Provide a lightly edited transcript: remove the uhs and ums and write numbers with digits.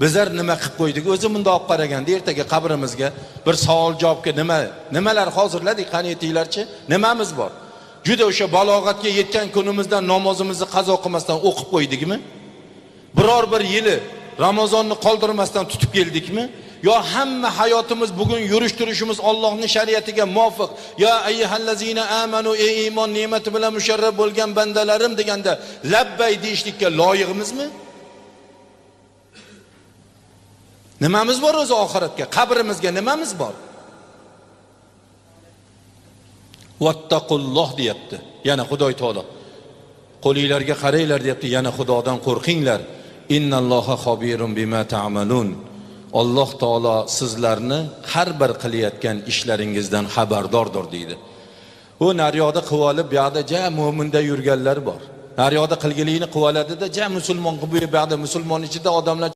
Bizlar nima qilib qo'ydik? O'zi bunday olib qaraganda ertaga qabrimizga bir savol javobga nimalar hozirladik, qani aytinglarchi? Nimamiz bor? Juda o'sha balog'atga yetgan kunimizdan namozimizni qazo qilmasdan o'qib qo'ydikmi? Biror bir yili Ramazonni qoldirmasdan tutib keldikmi? Yo hamma hayotimiz bugun yurish turishimiz Allohning shariatiga muvofiq. Ya ayyuhallazina amanu, ey iymon ne'mati bilan musharraf bo'lgan bandalarim deganda labbay deyishlikka loyiqmizmi? Nimamiz bor o'zi oxiratga? Qabrimizga nimamiz bor? Vattaqulloh deyapti. Yana Xudoy taolo. Qo'linglarga qaranglar deyapti. Yana Xudodan qo'rqinglar. Innalloha xobirun bima ta'malun. Alloh taolo sizlarni har bir qilayotgan ishlaringizdan xabardordir deydi. U naryoqda qilib olib, bu yoqda ja mo'minda yurganlar bor. Naryoqda qilgiligini qilib oladida, ja musulmon qilib, bu yoqda musulmon ichida odamlar